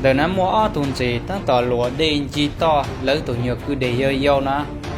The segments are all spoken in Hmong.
Ntawm na muaj ob tug ntses tab tom luam dej ncig toj lawv tus nyuag kwj deg yau yau na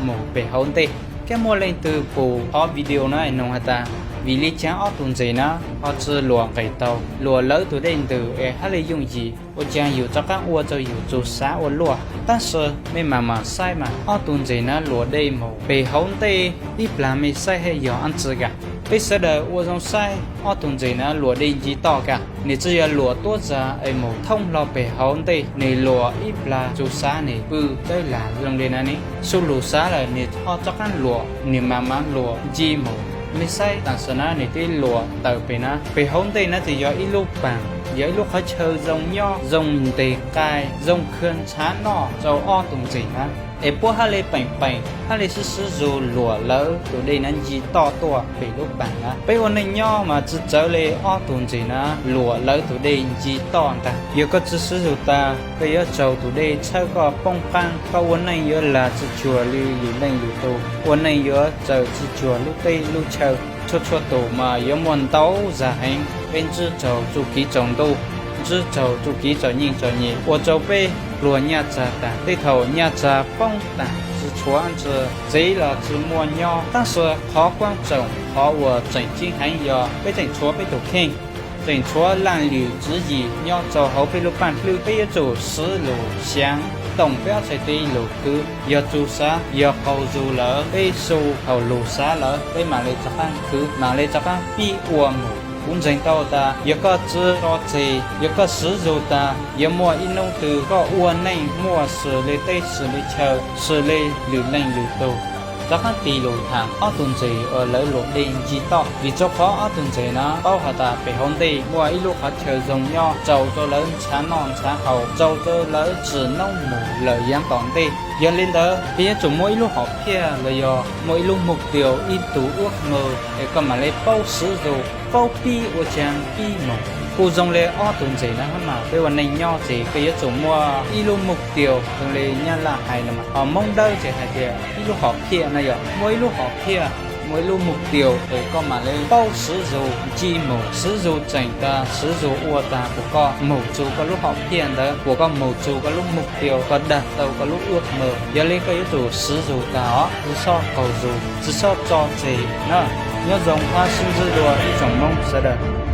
mus pem hauv ntej. Thiab muaj leej twg pum qhov video na es nug has tas, vim li caag ob tug ntses na ho tsi luam nqes taug, luam lawv tus dej ntws es hab le yooj yim, ua caag yus rov qaab ua rua yus txug xav ua luaj. Tab sis mej mam mam saib mas ob tug ntses na luam dej mus pem hauv ntej ib plag, mej saib hab yog ab tsi ka. Peb sawv daws ua zoo saib ob tug ntses na luam dej ncig toj ka, nwg tsi yog luam tuab zag es mus thoob hlo pem hauv ntej, nwg luam ib plag txug xav nwg pw tawb lag zoo le na ne. Su lug xav lawm nwg ho rov qaab luam, nwg mam mam luam ncig mus. Mej saib taam sim na nwg twb luam tawm pem na, pem hauv ntej na tsi yog ib lub paag, yog ib lub qhov chaw zoo nyob, zoo nteg qai, zoo khwv ntshav noj rua ob tug ntses na. Es puab hab le peem peem, hab le sib sib zug luam lawv tus dej na ncig toj tuaj pem lub paag na. Peb ua neej nyob mas tsi txawv le ob tug ntses na luam lawv tus dej ncig toj ntag. Yog koj tsi sib zug tas, koj yuav raug tus dej txhawb koj poob qaab. Koj ua neej yuav lag tsi cuag li lwm leej lwm tug, ua neej yuav txawm tsi cuag lub teb lub chaw. Txhua txhua tus mas yuav muaj ntau zag heev. Peb ntsib raug txuj kev tsaus ntuj, ntsib raug txuj kev tsaus nyiaj tsaus nyem, ua rua peb pluag nyaj txag taag. Tej thaum nyaj txag poob taag tsi tshuav ntsis, tsev los tsi muaj nyob. Tab sis qhov kuab tsoom, qhov uas tseem ceeb heev yog peb tseem tshuav peb tus kheej, tseem tshuav laaj lwm tswv yim nyob rau hauv peb lub paaj hlwb. Peb yuav tsum siv lug xyaav toom peb ob txhais tes lug khwv. Yog txug xav, yog qaug zug lawm, peb su hauv lug xav lawm, peb mam le rov qaab khwv, mam le rov qaab pib ua mus. Kuv ntseeg tau tas yog koj tsi tso tseg, yog koj siv zug tas, yuav muaj ib nub twg koj ua neej muaj swm le teb swm le chaw, swm le lwm leej lwm tug. Rov qaab tig lug thaam ob tug ntses uas lawv luam dej ncig toj. Vim rua qhov ob tug ntses na paub has tas pem hauv ntej muaj ib lub qhov chaw zoo nyob, tsaus rua lawv ntshav noj ntshav haus, tsaus rua lawv tsim noob mus lawm yaav tom ntej. Yog le ntawd, peb yuav tsum muaj ib lub hom phiaj los yog muaj ib lub mục tiêu, ib tug ước mơ es koj mam le paub siv zug, paub pib ua caag pib moog. Kuj zoo le ob tug ntses na hab mas, peb ua neej nyob ces koj yuav tsum muaj ib lub mục tiêu, zoo le Nyab Laj hais no mas, ho Moob Dawb ces hais tias ib lub hom phiaj no yog muaj ib lub hom phiaj, muaj ib lub mục tiêu es koj mam le paub siv zug ncig moog. Siv zug tseem tas, siv zug ua tas kuas koj moog txug koj lub hom phiaj ntawd, kuas koj moog txug koj lub mục tiêu, koj dag tau koj lub ước mơ. Yog le koj yuav tsum siv zug tas os, tsi xob qaug zug, tsi xob tso tseg na. Nyob zoo hab sib ntsib dua ib tsoom Moob sawv daws.